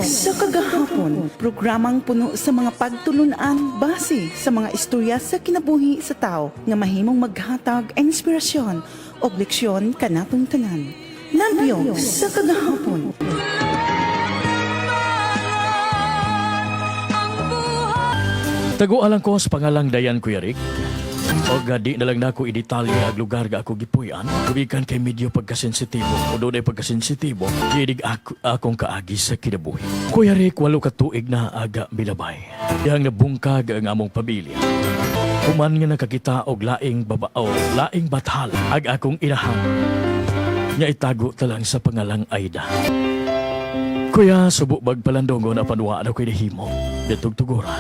sa Kagahapon, programang puno sa mga pagtulunan base sa mga istorya sa kinabuhi sa tao nga mahimong maghatag inspirasyon o leksyon kanatong tanan. Labyog sa Kagahapon. Tagualan ko sa pangalang Dayan, Kuya Rick. O di na lang nako i-detalye ang lugar ga ako gipuy-an. Gumikan kay medyo pagkasensitibo. O doon ay pagkasensitibo, gidig ako, akong kaagi sa kinabuhi. Kuya Rick, 8 ka tuig na aga milabay. Dihang nabungkag ang among pamilya. Human nga nakakita og laing babao, laing bathal, ag akong inahan. Nga itago talang sa pangalang Aida. Kuya, subo bag palandongon apan wa na ko'y nahimo. Ditugtugora.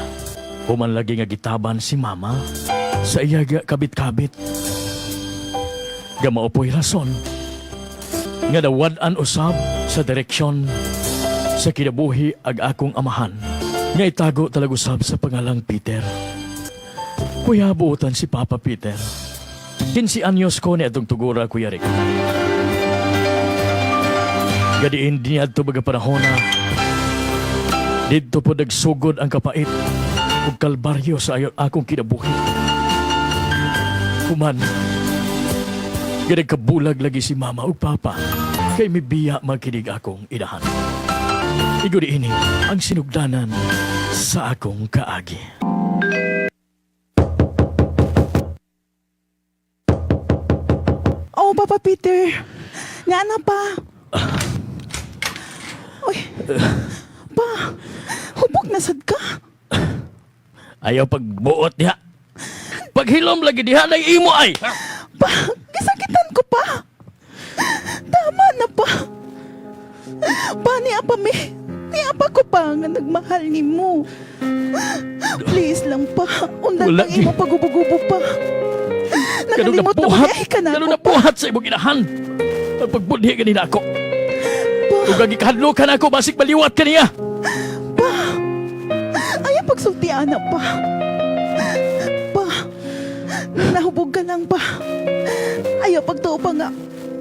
Human lagi nga gitaban si mama sa iya ga kabit-kabit. Gamao po'y rason nga nawad-an usab sa direksyon sa kinabuhi ag akong amahan nga itago talaga usab sa pangalang Peter. Kuya, buotan si Papa Peter. 15 anyos ko ni atong tugura, Kuya Rick. Gadiin din adto baga panahon na didto po nagsugod ang kapait ug kalbaryo sa ayon akong kinabuhi. Human, kabulag lagi si mama ug papa kay mibiya magkinig akong inahan. Igod ini ang sinugdanan sa akong kaagi. Oh, Papa Peter. Nga na pa. Uy. Pa, hubog na sad ka. Ayaw pagbuot diha. Paghilom lagi diha na imo ay. Pa, gisakitan ko pa. Tama na pa. Pa, niya pa mi. Niya pa ko pa nga nagmahal ni mo. Please lang pa. Undan Wala lang imo pagubo-gubo pa. Kanong Nakalimot na nabuhat, mag ka na kanong ako pa. nabuhat sa imong inahan. Ang pagbudhi ganina ako. Pa, Ug ang gikahadlokan ako basig maliwat kaniya. pa. Ayaw pagsulti, anak pa. Pa, nahubog ka lang pa. Ayaw pagtuo pa nga.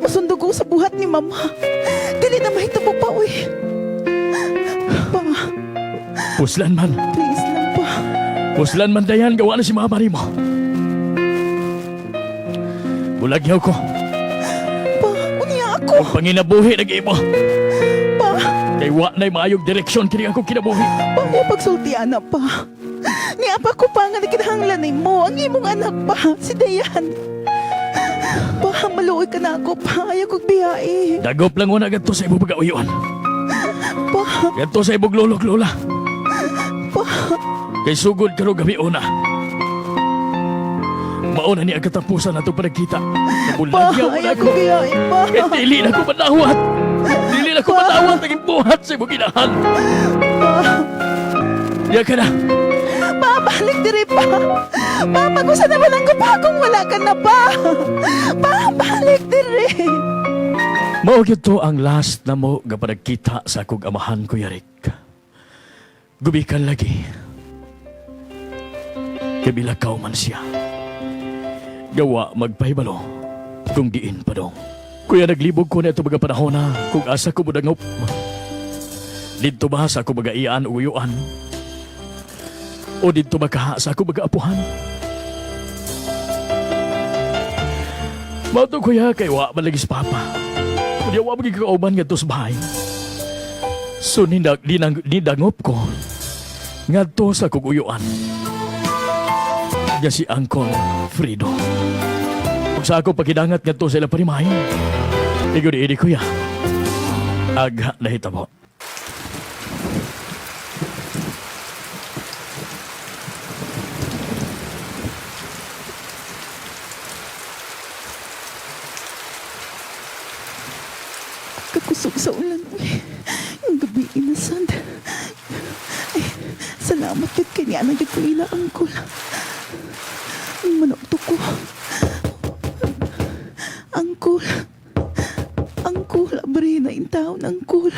Masundog ko sa buhat ni mama. Dili na mahitabo pa, uy. Pa, Puslan man. please lang pa. Puslan man dayan, gawa na si mama nimo. Bulagyaw ko. Pa, unya ako. Ug panginabuhi nag imo. Pa, Kay wa na'y maayog direksyon kini akong kinabuhi. pa, ayaw pagsulti, anak pa. Niya pa ko pa nga nakinahanglan ni mo. Ang imong anak pa, si Dayan. Pa, maluoy ka na ako pa. Ayaw kong biyae. Dagop lang una gadto sa imong pagauyon. Pa, Gadto sa imong lolog lola. pa. Kay sugod karong gabi una. Mauna ni ang katapusan nato panagkita. Pa, Nabulagyaw na ayaw ako. kong biyae pa. Kay dili na ko manawat. Dili na ko manawat ang buhat sa imong inahan. Pa, Diya ka na. pa, balik diri pa. Pa, pag-usa naman ang pa kung wala ka na pa. Pa, balik diri. Mao gyud to ang last na mo nga panagkita sa akong amahan, Kuya Rick. Gubikan lagi. Kay bilakaw man siya. Gawa magpahibalo kung diin pa dong. Kuya, naglibog ko na ito mga panahon na kung asa ko modangop. Didto ba sa ako mga iyaan o uyuan? O didto ba kaha sa ako mga apuhan? Mao to, kuya, kay wa man lagi si papa. Kunya wa magiging kauban ngadto sa bahay. So nidangop ko ngadto sa akong uyuan. Nga si Uncle Fredo. Ug sa ako pagkidangat ngadto sa ilang parimay. Igo di ini, kuya. Agha nahitabo. Kakusog sa ulan, uy. Ang gabi inasad. Ay, salamat yun kay niya na yun ko ila, angkol. Ang manok ko. Angkol. Angkol, abre na in town, angkol.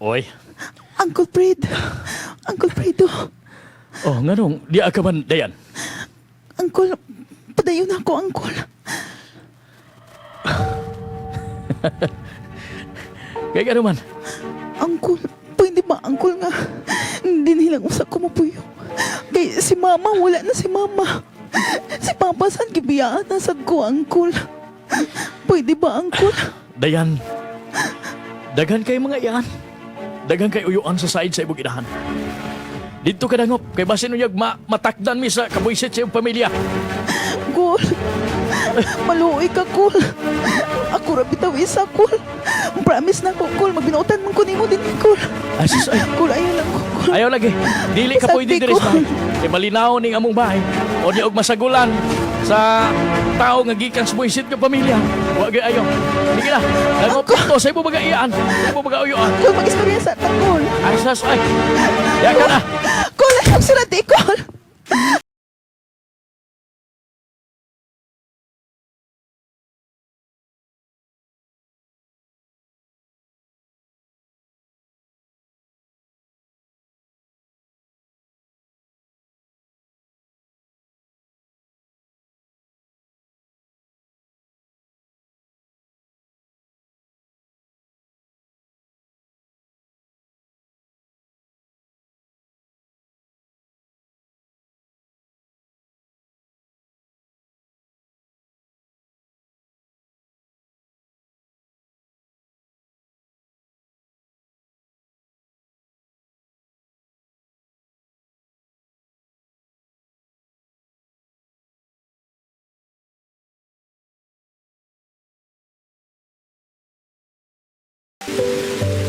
Oy. Uncle Fred. Uncle Fredo. Oh, nganong di ka man dayan. Uncle, padayon ako, Uncle. Kay gano man. Uncle, pwede ba, Uncle, nga hindi nilang usa ko mapuyo? Kay si mama, wala na si mama. Si papa, saan gibiyaan na sad ko, Uncle? Pwede ba, Uncle? Dayan. Daghan kay mga iyan. Daghan kay uyuan sa side sa imong inahan. Dito ka dangop kay basin unyag matakdan mi sa kabuisit sa imong pamilya. Kul, maluoy ka, Kul. Ako ra bitaw isa, Kul. Promise na ko, Kul. Magbinuotan man ko nimo din, Kul. Ay, sus, ay. Kul, ayaw lang ko, Kul. Ayaw lagi. Dili ka Pasagdi pwede diri ko. sa bahay. Kay malinaw ning among bahay. O di og masagulan sa tao nga gikan sa buisit nga pamilya. Wa gyud ayo. Sige na. Dangop dito sa imong mga iyaan, sa imong mga uyuan. Kul, mag-istorya sa ta, Kul. Ay, sus, ay. Ya ka na. Kul, ayaw sila di, Kul.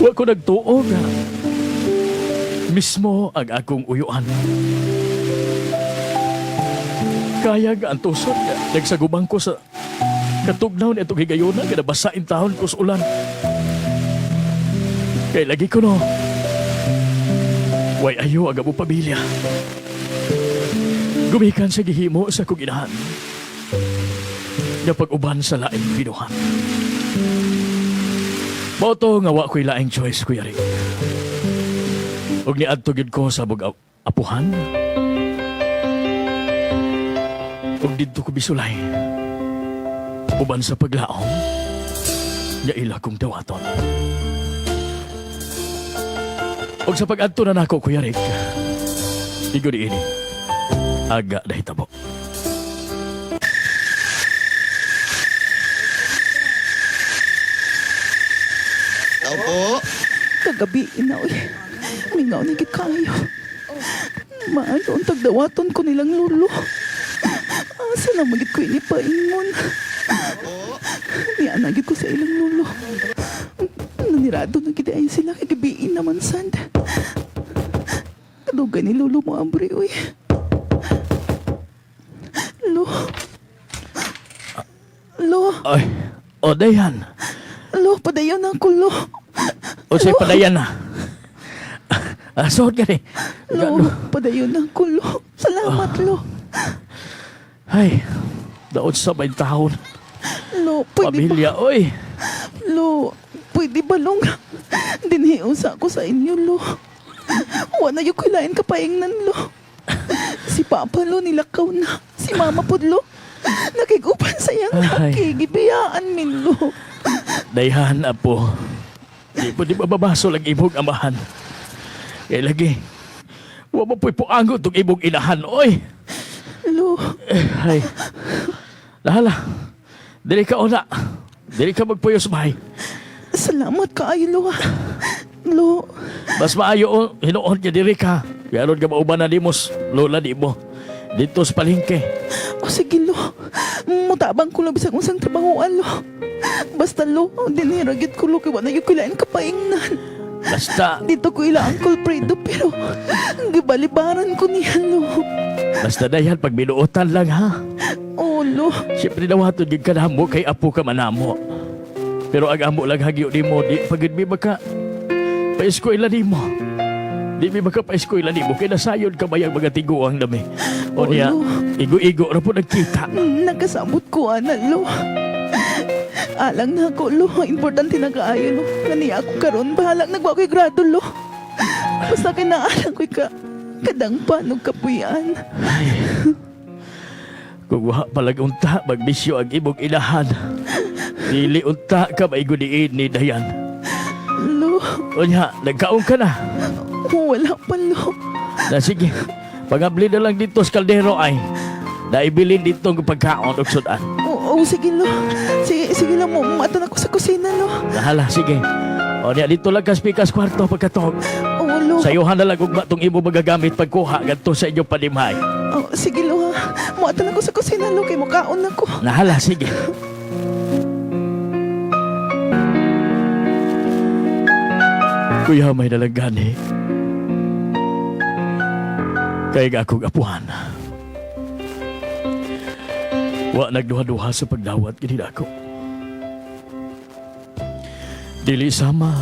Wa ko nagtuo nga. Mismo ang akong uyuan. Kaya nga ang tusok nga. Nagsagubang ko sa katugnaw ni itong higayona nga nabasain taon ko sa ulan. Kay lagi ko no. Way ayo ang among pamilya. Gumikan sa gihimo sa kong inahan. Nga pag-uban sa laing binuhan. Mao to nga wa ko'y laing choice, Kuya Rick. Ug niadto gyud ko sa bug apuhan. Ug didto ko bisulay. Uban sa paglaom, nga ila kong dawaton. Ug sa pag-adto na nako, Kuya Rick, igo di ini, aga dahitabo. Tao po. Kagabi ina, oy. Mingaw na gid kayo. Maayo ang tagdawaton ko nilang lulo. Asa na magid ko ini paingon. Niya na gid ko sa ilang lulo. Nanirado na gid ay sila kagabi naman sad. Kadugay ni lulo mo abre oy. Lo. Lo, Ay, o dayan. lo, padayon na ako, lo. O say padayan na. Asuot ka ni. Lo, padayon na ako, lo. Salamat, lo. Ay, daot sa may taon. Lo, pwede ba? Pamilya, oy. Lo, pwede ba, long? Dinhiusa ako sa inyo, lo. Wala yung kailain kapaingnan, lo. Si Papa, lo, nilakaw na. Si Mama po, lo. Nakigupan sa iyang Ay. laki. Gibiyaan min, lo. Dayhan, apo. Di po di mababaso lang imong amahan. Kay lagi, wa mo po'y puangot tong imong inahan, oy. Lo, Eh, ay. Lahala, dili ka una. Dili ka magpuyos, bahay. salamat kaayo, lo. ah. Lo, Mas maayo, oh, hinuon niya diri ka. Kaya aron ka mauban na nimos, lola di mo. Dito sa palengke. o sige, lo. Mutabang ko, lo, bisag unsang trabahoan, lo. Basta, lo, dinhiragit ko, lo, kay wala yung kailain kapaingnan. Basta, Dito ko ila Uncle Fredo pero gibalibaran ko niya, lo. basta dayan, pag binuotan lang, ha? Oh, lo. Siyempre dawaton gid ka namo kay apo ka manamo. Pero ang amo lang hagyo nimo di pagid mi maka paeskwela nimo. Di mi maka paeskwela nimo kay nasayod ka bayang mga tiguang nami. O Oh, niya, no. igo-igo ra po nagkita. Nagkasabot ko, ana, lo. Alang na ako, lo. Importante na kaayo, lo. Kani ako karon bahalang nagwa ko'y grado, lo. Basta kinaalang ko'y ka kadangpan og kapuyan. Kung wa palag unta magbisyo ang imong inahan. Dili unta ka maigo diin ni Dayan. Lo, Unya, nagkaon ka na. wala pa, Lo. Na sige, pangabli na lang dito sa kaldero ay. Naibilin dito ang pagkaon og sudan. Oo, sige, Lo. Sige, sige lang, matan ako sa kusina, Lo. Nahala, sige. O niya, dito lang ka sa pikas kwarto pagkatog. Oo, Lo. Sayuhan na lang ugma tong imo magagamit pagkuha gadto sa inyong panimhay. Oo, sige, Lo, ha. Muatan ako sa kusina, Lo, kay mukaon ako. Nahala, sige. Kuya, may nalagani. Kaya nga akong apuhan. Wa nagduha-duha sa pagdawat gini ako. Dili sama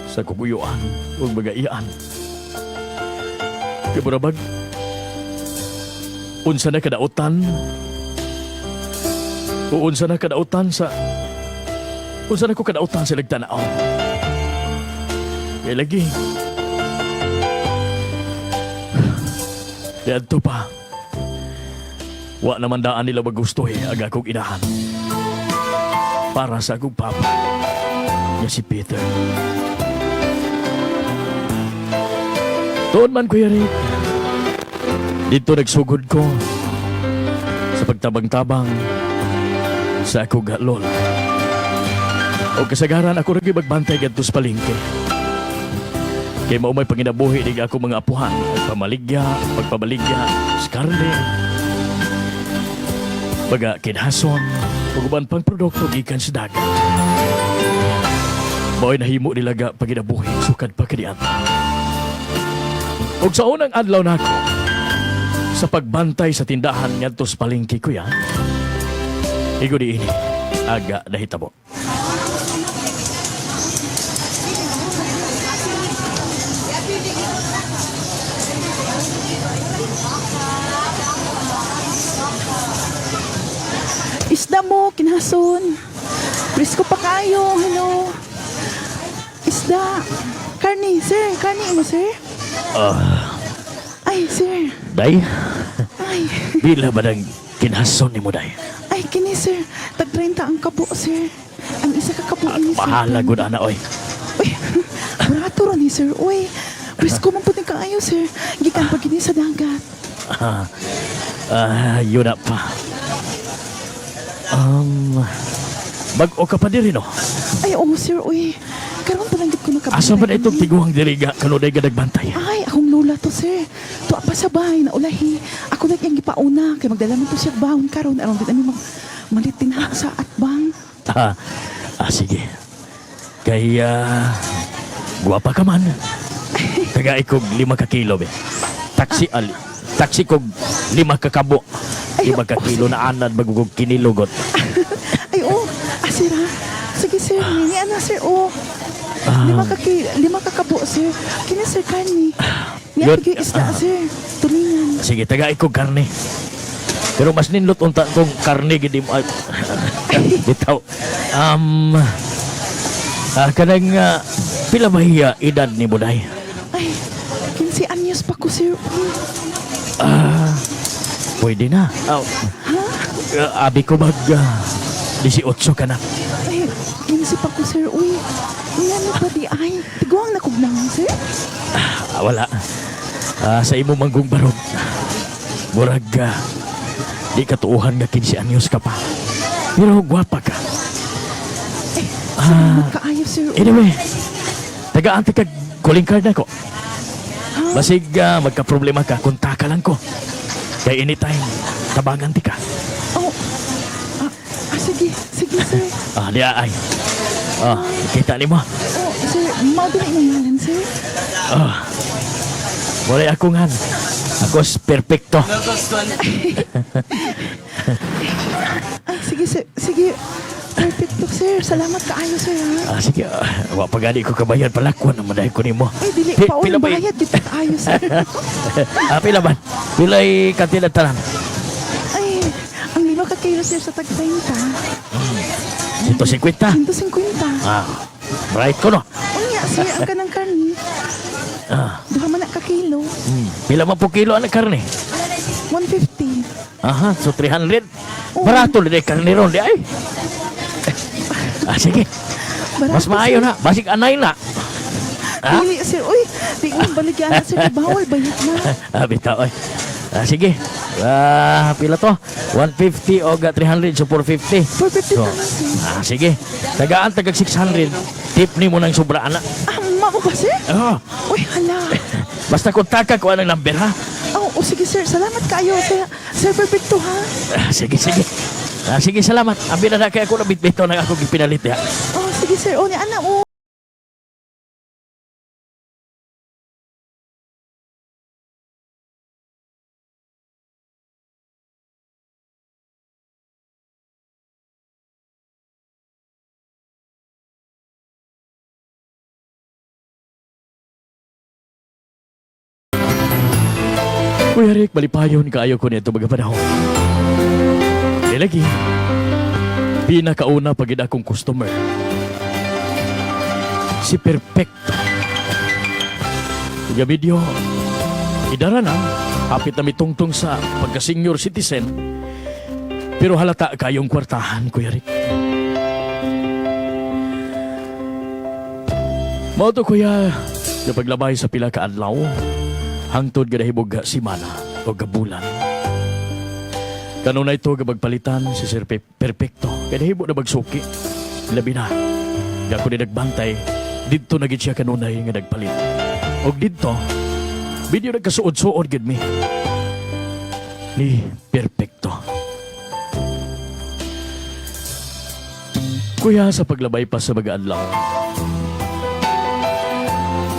sa kubuyuan ug bagaian. Kaya unsa na kadautan o unsa na kadautan sa unsa na ko kadautan sa nagtanaw. Kaya lagi. Diadto pa. Wa naman daan nila magustuhi ang akong inahan. Para sa akong papa nga si Peter. Tuon man, Kuya Rick. Dito nagsugod ko sa pagtabang-tabang sa akong lola. O kasagaran ako rin magbantay gadto sa palengke. Kay mao may panginabuhi ni ako mga apuhan, pagpamaligya, pagpabaligya, sa karne, baga kinhason, ug uban pang produkto gikan sa dagat. Mao'y nahimo nila ga panginabuhi sukad pa kaniadto. Ug sa unang adlaw nako sa pagbantay sa tindahan ngadto sa palengke, kuya, igo di ini aga nahitabo. Isda mo, kinhason. Presko pa kayo, hello. Isda. Karni, sir. Karni mo, sir. Ay, sir. Day, Ay, pila ba nang kinhason nimo, day? Ay, kini, sir. Tag 30 ang kabo, sir. Ang isa ka kabo ini, sir. Bahala gud ana oy. Uy, barato ra ni, sir. Uy, presko man pud ni kaayo, sir. Gikan pa gini sa dagat. Ah, yun na pa. Bag-o ka pa diri no. Ay, oo, sir. Uy, karon pa lang gid ko nakabalik. Asa ba na itong tiguang diri ga kanunay ga nagbantay? Ay, akong lola to, sir. Tuwa pa sa bahay na ulahi. Ako na iyang gipauna. Kay magdala man to siya baon karon. Aron din kami mag malit din ha sa atbang. Ah, sige. Kaya guwapa ka man. Taga ikog 5 ka kilo be. Taxi ali. Taxi kog 5 ka kabo. Ay, 5 ka kilo na anad magugog kinilugot. Ay, oh. Ah, sir, ha? Sige, sir. Ni ana, sir, oh. 5 ka kabo, sir. Kini, sir, karni. Ni Yun. ang isda, sir. Tulingan. Sige, taga ikog karne. Pero mas nindot unta kong karne gid mo. Ay, bitaw. Kanang pila ba hiya edad ni Buday? Ay, 15 anyos pa ko, sir. Uy, Pwede na. Oh. Abi ko mag 18 ka na. Ay, 15 pa ko, sir. Uy, ngano pa di ay? Tiguang nakugnawan, sir? Ah, wala. Ah, sa imo manggung barog. Murag di katuuhan nga 15 anyos ka pa. Pero gwapa ka. Eh, salamat kaayo, sir. Uy. Anyway, tagaan ka calling card nako. Basig magka-problema ka, kontaka lang ko. Kay anytime, tabangan ti ka. Oh, sige, sige, sir. Ah, di ay. Ah, kita nimo. Oh, sir, madali mo ngalan, sir. Ah. Wala ako ngan. Ako perfecto. Ay, sige, sir. Sige. Perfecto, sir. Salamat kaayo, sir, ha? Ah, sige, wa pa gani ko kabayad palakwan naman dahil ko nimo. Ay, dili pa. Pila Uy, ba bayad kita kaayo, sir. Ah, pila man? Pila'y kantila tanan? Ay, ang 5 ka kilo, sir, sa tag 30. 150. 150. Ah, right ko no. Unya, sir, ang kanang karni. 2 man na ka kilo. Pila man po kilo ang karne? 150. Aha, so 300. Oo. Barato din karne ron di ay. Ah, sige. Barato, Mas maayo sir. na. Basig anay na. Ha? Dili, sir. Uy, di mo baligyan na, sir. Bawal bayad na. Ah, bitaw ay. Ah, sige. Ah, pila to? 150 o 300, so 450. 450 So, na lang, sir. ah, sige. Tagaan tagag 600. Tip ni mo ng sobra ana. Ah, mamo ba, sir? Ah, Uy, hala. basta kontaka ko anang number ha. Oh, oh, sige, sir. Salamat kayo. Sir, Sir Perfecto, ha? Ah, sige, sige. Ah, sige, salamat. Abi na na kay ako na bitbito nang ako gipinalit ya. Oh, sige, sir. Oh, ni ana, oh. Kuya Rick, malipayon kaayo ko nito mga panahon. Di lagi. Pinakauna pagid akong customer. Si Perfecto. Tiga video, idara na, hapit na mitungtong sa pagka-senior citizen. Pero halata kayong kwartahan, Kuya Rick. Mao to, Kuya, napaglabay sa pila ka adlaw, hangtod gadahibog simana o gabulan. Kanunay ito gabagpalitan si Sir Perfecto. Kadahibo na bagsuki. Labi na. Gako ni nagbantay. Didto na gid siya kanunay nga nagpalit. Og didto, video nagkasuod-suod gid mi. Ni Perfecto. Kuya, sa paglabay pa sa mga adlaw,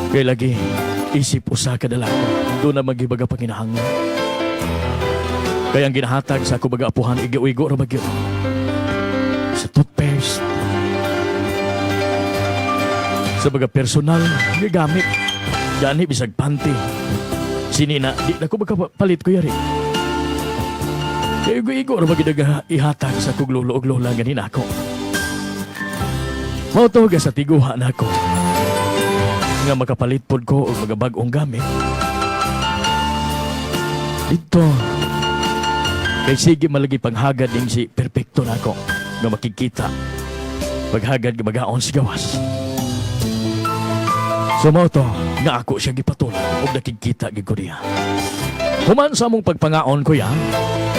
kay lagi, isip usa ka dalaga, doon na magibaga panginahanglan. Kaya ang ginahatag sa ako baga apuhan, igiuigo ra bagyo. Sa toothpaste, sa baga personal, gigamit. Gani bisag panty. Sini na, di na ko magkapalit ko yari. Kaya igo-igo ra bagyo ihatag sa kog lolo og lola ganin ako. Mao to ga sa tiguha nako. Nga makapalit pod ko og mga bag-ong gamit. Dito. Kay sige malagi panghagad ning si Perfecto nako nga makikita. Paghagad nga magaon si gawas. So mao to nga ako siya gipatulog og nakikita gid ko niya. Human sa among pagpangaon, kuya,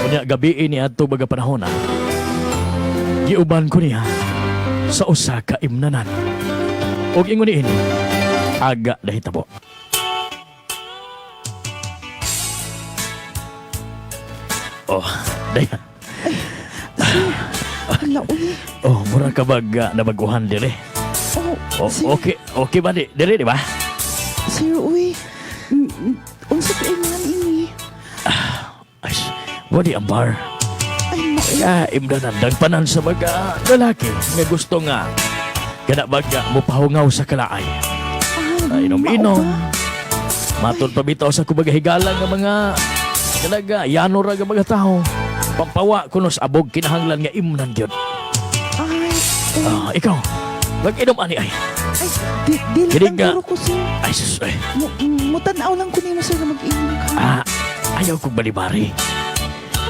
unya gabi ni adto baga panahon na. Giuban ko niya sa usa ka imnanan. Og ingon niini, aga dahitabo. Oh, dayan. Sir, hala, uy. Oh, mura ka bag nabaguhan dire. Oh, Oh, sir, okay, okay ba di? Dire di ba? Sir, uy. Unsa pa man ini? Ay, wadi ang bar. Ay, mao. Ya, imdanan dagpanan sa mga lalaki nga gusto nga kana baga mo pahungaw sa kalaay. Ah, Ay, inom-inom. mao ba? Matod pa bitaw sa kumbaga higala nga mga kanaga yano ra nga mga tao. Pampawa kuno sa abog kinahanglan nga imnan gyud. Ay, uy. Ah, ikaw. Mag-inom ani ay. Ay, di, dili Kini lang nga. guro ko, sir. Ay sus ay. Mutanaw lang ko nimo, sir, na mag-inom ka. Ah, ayaw kong balibari.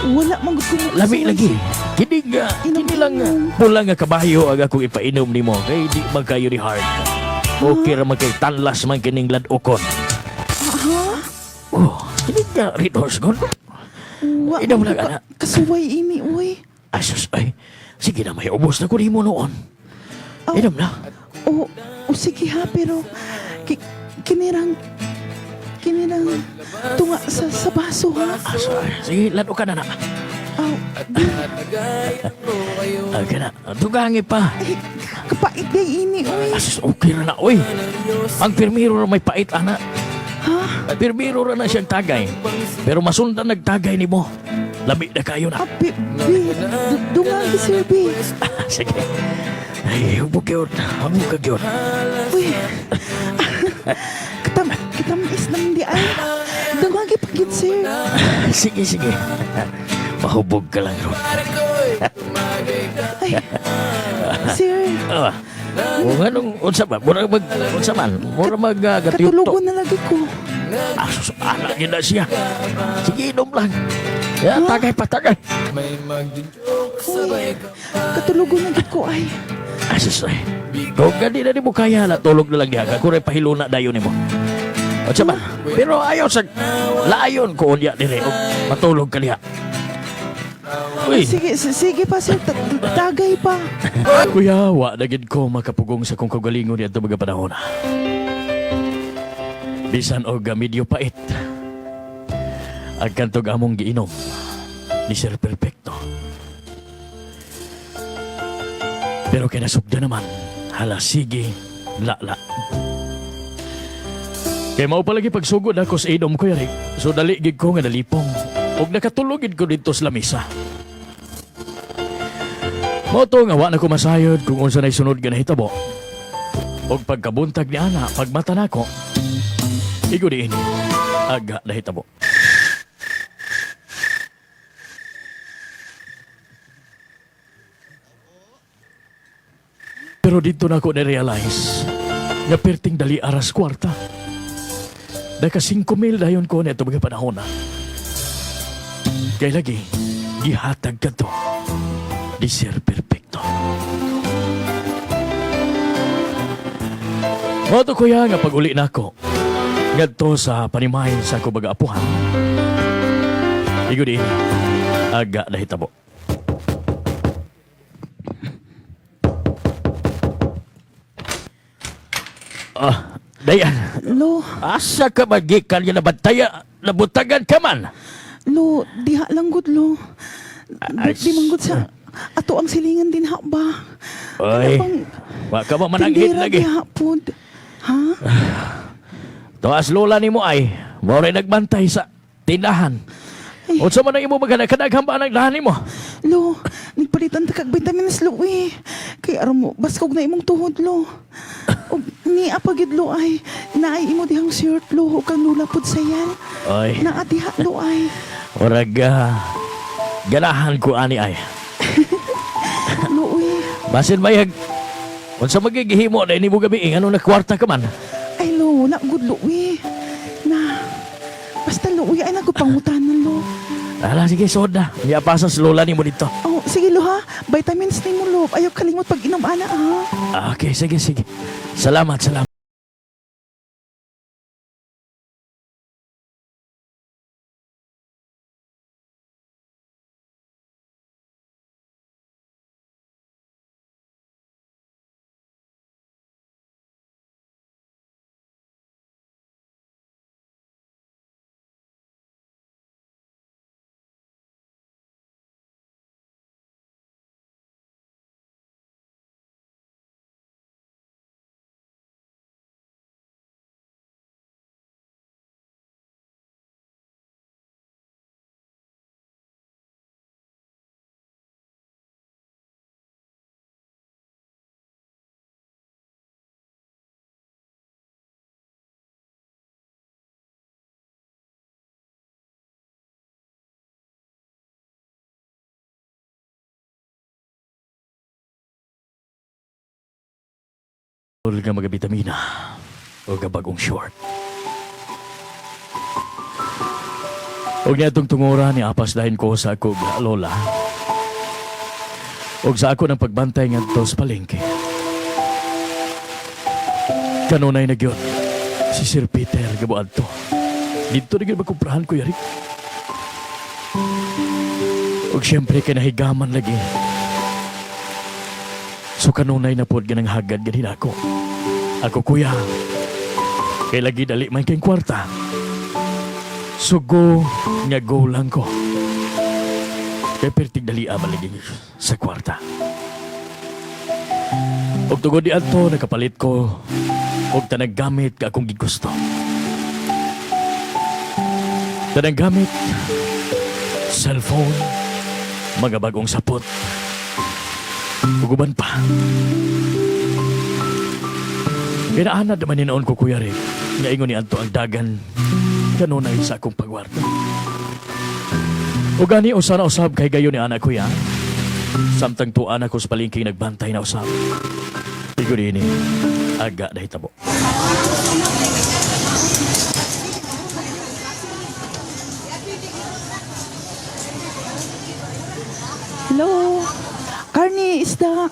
Wala man gud ko mo. Lami lagi. Kini nga, Inom, kini lang inom. pula nga kabayo ang akong ipainom nimo kay di man kayo ni hard. Okay ra man kay tanlas man kining ladokon. Ha? Oh, kini nga red horse gon. Wa Inom man lang, gud ana. Kasuway ini, uy. Ay sus ay. Sige na may ubos na ko nimo noon. Oh. Inom na. O, o sige ha, pero kinirang kinirang tunga sa baso ha. Ah, sige, lado ka na na. Aw, di, Ah, kana. Dugangi pa. ay, kapait day ini, uy. Asus, okay ra na, oy. Ang pirmiro ra may pait, ana. Ha? Pirmiro ra na siyang tagay. Pero masundan nagtagay nimo. Lami na kayo na. Ah, bi, bi, dungan sir, bi. Sige. Ay, hubog yun. Hubog ka yun. Uy. Kitam is naman di ay. Dungan pagit, sir. Sige, sige. Mahubog ka lang ron. Ay. Sir, Ah. Kung anong, unsa ba? Mura mag, unsa man? Mura mag, gatiyuto. katulugon na lagi ko. Ah, sus, anak yun na siya. Sige, inom lang. Ya, tagay pa, tagay. Uy, katulugon na gid ko ay. Asus ay. Kung gani na nimo kaya na tulog na lang diha ka. Kuray pahiluna dayon nimo. O siya ba? Pero ayaw sa layon ko unya dire og matulog ka diha. Uy, Sige, sige pa, sir. Tagay pa. Kuya, wa na gid ko makapugong sa kong kaugalingon niadto mga panahon. Bisan og medyo pait. Ang kantog among giinom ni Sir Perfecto. Pero kinasugda naman, hala sige, la-la. Kay mao palagi pagsugod ako sa inom ko yari. So dali gid ko nga nalipong. Og nakatulog gid ko didto sa lamisa. Mao to nga wa na ko masayod kung unsa nay sunod nga nahitabo. Og pagkabuntag ni ana, pagmata nako, igo diin, aga nahitabo. Pero dito na ako na-realize nga perting dali aras kwarta. Naka 5 mil dayon ko na ito mga panahon na. Kay lagi, gihatag ka to di Sir Perfecto. Mao to kuya nga pag-uli nako ngadto sa panimahin sa ako baga apuhan. Igo di aga nahitabo. Ah, Dayan. Lo, Asa ka magikan nga nabantaya, nabutagan ka man. lo, diha lang gud, lo. Ay, Di man gud sa ato ang silingan din ha ba? Oy, Kana bang wa ka ba mananghid tindera lagi. diha pod? Ha? Tuas lola nimo ay, mao ray nagbantay sa tindahan. Ay. Unsa man ang imo magkanaghan ba ang dahan nimo? Lo, nagpalitan ta kag vitamins lo eh. Kay aron mo, baskog na imong tuhod lo. Og niya pa gid lo ay, naay imo dihang shirt lo, ug kang lula pod sayan. Oy, Naa diha lo ay. orag ganahan ko ani ay. Lo eh. Basin mayag unsa magigihimo na nimo gabi ngano na kwarta ka man. Ay lo, na gud lo eh. Na basta lo eh, ay nagpangutanan lo. Ala sige soda. Niya pa sa lola nimo dito. Oh, sige lo ha. Vitamins nimo lo. Ayaw kalimot pag inom ana ha. Ah, okay, sige sige. Salamat, salamat. Nga mga bitamina o bagong short. Og niadtong tungura ni apas dahin ko sa akong lola. Og sa ako ng pagbantay ngadto sa palengke. Kanunay na gyud si Sir Peter gabuadto. Dito na gyud magkumprahan ko yari. Og siyempre kay nahigaman lagi. So kanunay na pod ganang hagad ganin ako. Ako kuya. Kay lagi dali man kay kwarta. So go nga go lang ko. Kay pertig dali man lagi sa kwarta. Og tungod diadto nakapalit ko og tanang gamit ka akong gigusto. Tanang gamit, cellphone, mga bagong sapot, ug uban pa. Ginaanad naman ni noon ko, Kuya Rick, nga ingon ni Anto ang dagan kanunay sa akong pagwarta. O gani usa na usab kay gayon ni anak kuya. Samtang tuan ako sa palengke nagbantay na usab. Igo ini, aga dahitabo. Hello. Karni, isda.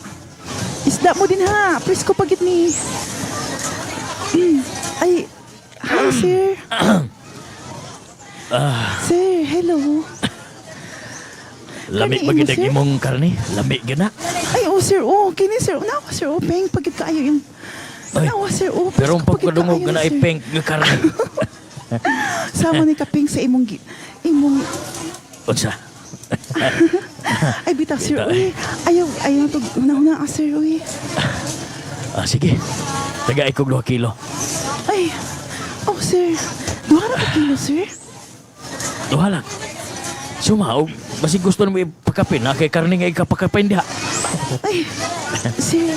Isda. Isda mo din ha. Presko pagit ni. Ay, hi sir. Sir, hello. Lami Karne ba imo, gid ang sir? imong karne? Lami gyud na. Ay, oh sir, oh, kini sir. Nawa sir, oh, peng pagit kaayo yung. Ay, Nawa sir, oh. Pero ang presko pagit pagkadungog kaayo, nga na sir. ipeng nga karne. Sama ni kaping sa imong imong Unsa? ay bitaw sir, Bitaw, uy. Ayaw, ayaw to una-una ka sir, uy. Ah, sige. Taga ikog 2 kilo. Ay. Oh sir. Duha ra ka kilo sir. Duha lang. Sumaog, basig gusto nimo ipakapin na kay karne nga ikapakapin diha. Ay, sir,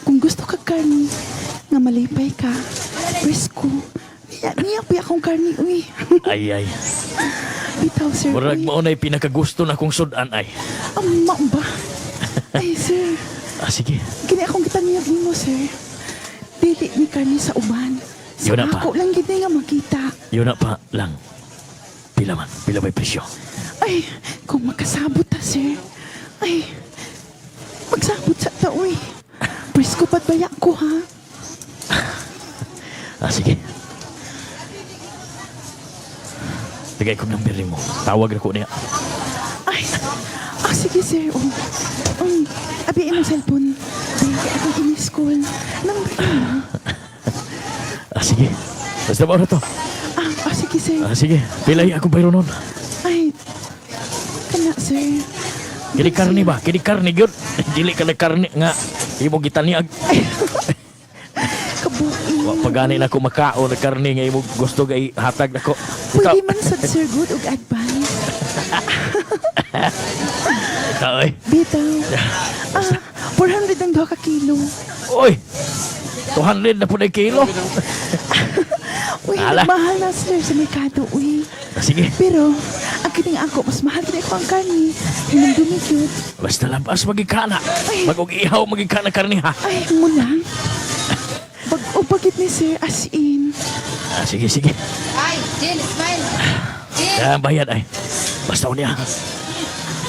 kung gusto ka karni, nga malipay ka, presko. Niya, niya pa akong karni, uy. Ay ay. Bitaw, sir, Murag uy. mao nay pinakagusto na kong sudan ay. Ang ba? Ay, sir, Ah, sige. kini akong gitanyag nimo, sir. Dili ni karni sa uban. Sa Yun na pa. ako lang gid nga makita. Yun na pa lang. Pila man, pila ba'y presyo? Ay, kung makasabot ta, sir. Ay, magsabot sa ta, uy. Presko pat baya ko, ha? Ah, sige. Tagay kong number mo. Tawag na ko niya. Ay, ah, sige sir. Oh. Abi imong cellphone. Di, akong ini-school. Number mo. Ah, sige. Basta ba na to? Ah, ah, sige sir. Ah, sige. Pilay akong bayro nun. Ay, kana sir. Kini karne ba? Kini karne gyud. Dili ka na karne nga imo gitaniag. Kabuin. Wa pagani na ko makaon na karne nga imo gusto ga ihatag nako. Pwede man sad sir good og advice. Ikaw ay. Bitaw. Ah, 400 ang duha ka kilo. Oy. 200 na po na kilo. Uy, Ala. mahal na sir sa merkado, uy. Ah, sige. Pero, ang kining ako, mas mahal kini ako ang karni. Hinumdumi gyud. Basta labas magikana. Ay. Mag og ihaw magikana karne ha. Ay, mo lang. Bag-o pagit ni sir, as in. Ah, sige, sige. Ay, Jill, smile. Jill. Ah, bayad ay. Basta unya.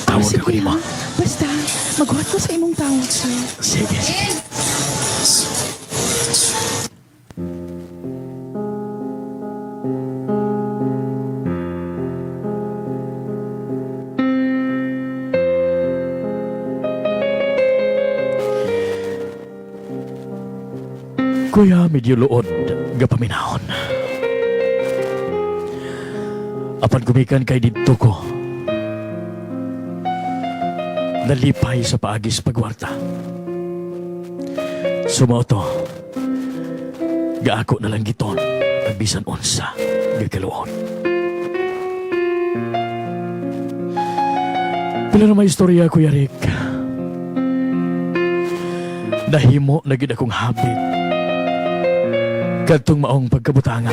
Tawag Sige, ako nimo. ha? Basta, maghuwat ko sa imong tawag, sir. Sige, sige. Jill. Kuya, medyo luod, gapaminahon. Apan gumikan kay didto ko. Nalipay sa paagis pagwarta. Sumao to. Gaako na lang giton, ang bisan unsa, gakaluon. Pila na may istorya, Kuya Rick. Nahimo na gid akong habit kadtong maong pagkabutanga.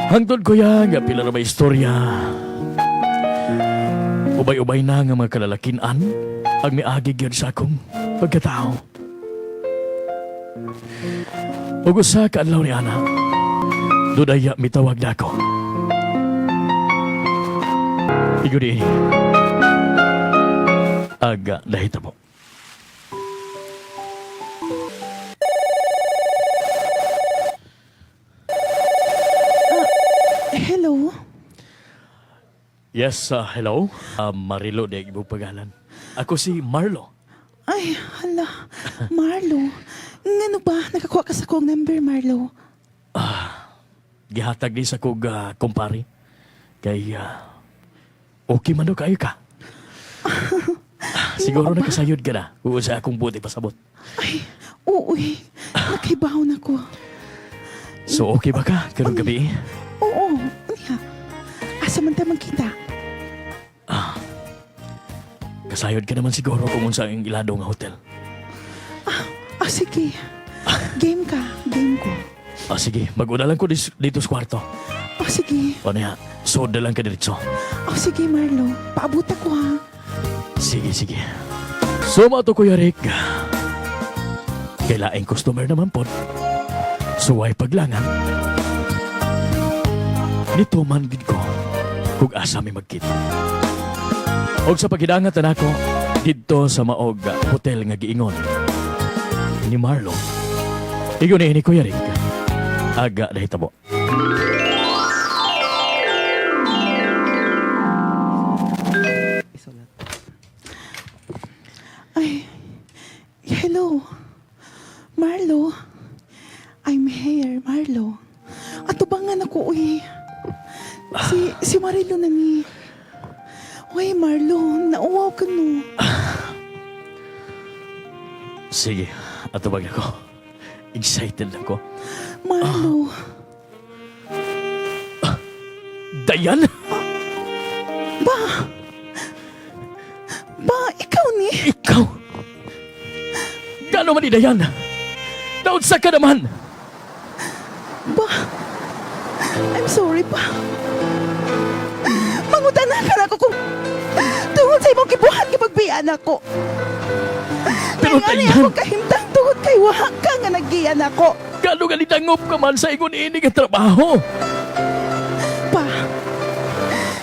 Hangtod kuya nga pila na may istorya. Ubay-ubay na nga mga kalalakinan ang miagi gyud sa akong pagkatao. Ug usa ka adlaw ni ana, dudaya mitawag nako. Igo di aga nahitabo. Hello? Yes, hello. Marilo de ibong pagalan. Ako si Marlo. Ay, hala. Marlo. Ngano ba? Nakakuha ka sa kong number, Marlo. Gihatag ni sa kog kumpare. Kay okay man daw kaayo ka. Siguro Ano ba? nakasayod ka na. Oo, sa akong buti pasabot. Ay, uuy. Nakibaw na ko. So okay ba ka karong gabi? Oo, niya. Asa man ta magkita? Kasayod ka naman siguro kung unsa ang ilado nga hotel. Ah, sige. Game ka. Game ko. Ah, sige, mag-una lang ko dito sa kwarto. Oh, sige. O niya, suod na lang ka diretso. Oh, sige, Marlo. Paabot ako, ha? Sige, sige. So, mao to, Kuya Rick. Kay laing customer naman po. Suway paglangan. Nito man gid ko kung asa mi magkita. Og sa paghidangat na nako, Didto sa maog hotel nga giingon ni Marlo. Igo ni Kuya Rick. Aga nahitabo. Ay, hello. Marlo. I'm here, Marlo. Ato ba nga nako, uy? Si Marilo na ni. Uy, Marlo, nauwaw ka no. Sige, atubag ako. Excited ako. Marlo, Dayan! ba? Ba, ikaw ni? Ikaw! Gano man ni Dayan? Naunsa ka naman! Ba? I'm sorry pa. Mangutana ka na ako kung tungod sa imong gibuhat gipagbian ako. Pero Ngani Dayan! ako kahimtang tungod kay wa ka nga naggian ako. Gano ka nidangop ka man sa ingon ini nga trabaho? Pa,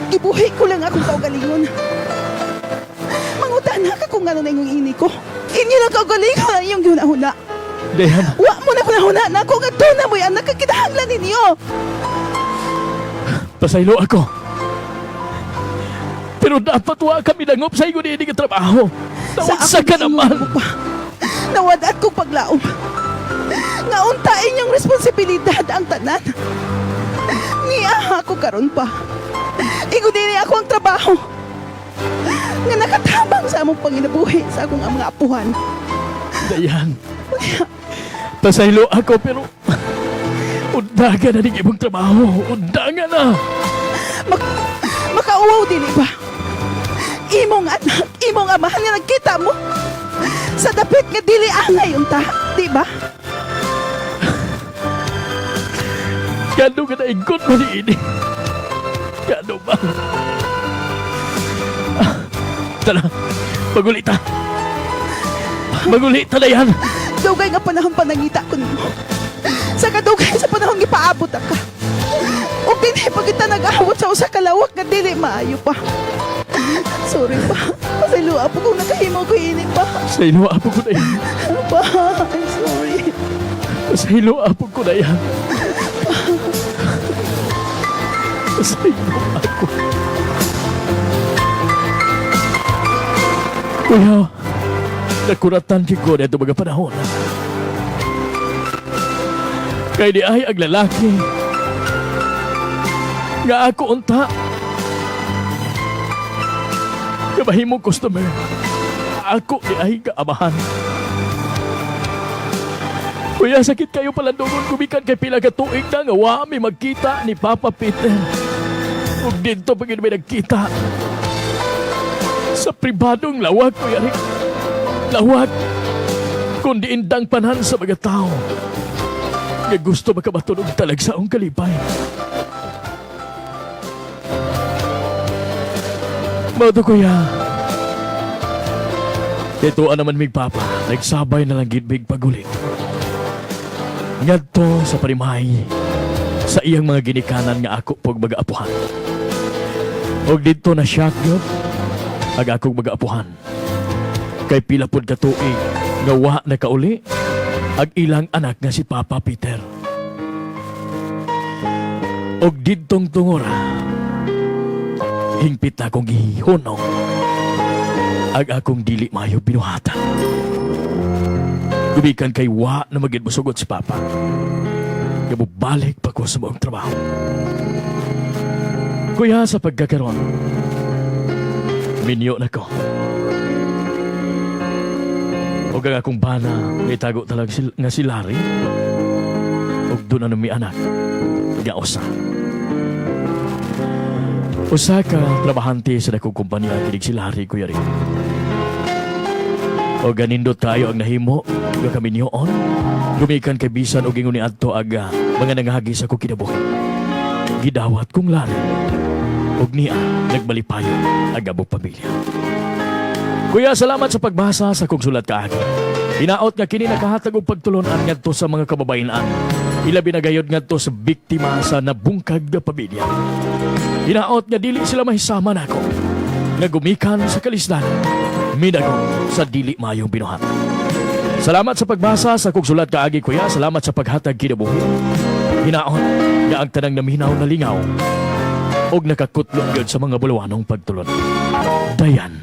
gibuhi ko lang akong kaugalingon. Mangutana ka kung ano na inyong ini ko. Inyo lang kaugalingon ang iyong gihuna-huna. Dayan, Wa mo na hunahuna na ako nga doon na mo'y anak ka kinahanglan ninyo. pasaylo ako. Pero dapat wa kami dangop sa ingon ini nga trabaho. Naunsa akong ka giingon naman! ko pa, nawad-at kong paglaom. Nga unta inyong responsibilidad ang tanan. Niya ako karon pa. Ingon dili ako ang trabaho. Nga nakatabang sa among panginabuhi sa akong mga apuhan. Dayan. Pasaylo ako pero undagan na ning imong trabaho. Undagan na. Makauwaw dili ba? Imong anak, imong amahan nga nagkita mo. Sa dapit nga dili angay unta, di ba? Gano ka na ingkot mo ni ini. Gano ba? Ah, tara, magulita. Magulita na yan. Dugay nga panahon pa nangita ko nimo. Sa kadugay sa panahon gipaabot ka. Ug dinhi pa kita nag-awot sa usa ka lawak nga dili maayo pa. Sorry pa. Pasayloa po kung nakahimo ko ini pa. Sa ilo, apo ko na yan. Pa, I'm sorry. Sa ilo, apo ko na yan. Sa ilo, ako. Kuya, nakuratan ko na ito mga panahon. Kay di ay ang lalaki. Nga ako unta. Kabahimong customer. Ako di ay kaamahan. Kuya, sakit kayo pala doon gumikan kay pila ka tuig na nga wa mi magkita ni Papa Peter. Ug didto pa gyud may nagkita. Sa pribadong lawag, Kuya Rick. Lawag. Kundi indang panan sa mga tao. Nga gusto makabaton og talagsaong kalipay. Mao to, kuya. Ito naman mig papa, nagsabay na lang gid mig pagulit. Ngadto sa parimay sa iyang mga ginikanan nga ako pog mag-aapuhan. Og didto na shock gyud ag akong mag-aapuhan. Kay pila pod ka tuig nga wa na kauli ag ilang anak nga si Papa Peter. Og didtong tungora, hingpit na akong gihunong ag akong dili maayo binuhatan. Gumikan kay wa na magid mosugot si Papa. Nga mobalik pa ko sa maong trabaho. Kuya, sa pagkakaroon, minyo na ko. Og ang akong bana, itago talag nga si Larry. Og doon na mi anak, nga usa. Usa ka trabahante sa dakong kumpanya kinig si Larry, Kuya Rick. O ganindot kayo ang nahimo nga kami niyoon. Gumikan kay bisan og ingon ni adto aga mga nangagi sa akong kinabuhi. Gidawat kong Larry. Og niya nagbalipayo ang among pamilya. Kuya, salamat sa pagbasa sa kong sulat kaagi. Hinaot nga kini nakahatag og pagtulunan ngadto sa mga kababayen-an. Ilabi na gayod ngadto sa biktima sa nabungkag nga pamilya. Hinaot nga dili sila mahisama nako. Nga gumikan sa kalisdan, minagong sa dili mayong binuhat. Salamat sa pagbasa sa kog sulat kaagi, kuya. Salamat sa paghatag kinabuhi. Hinaot nga ang tanang naminaw na lingaw og nakakutlo gyud sa mga bulawanong pagtulon. Dayan.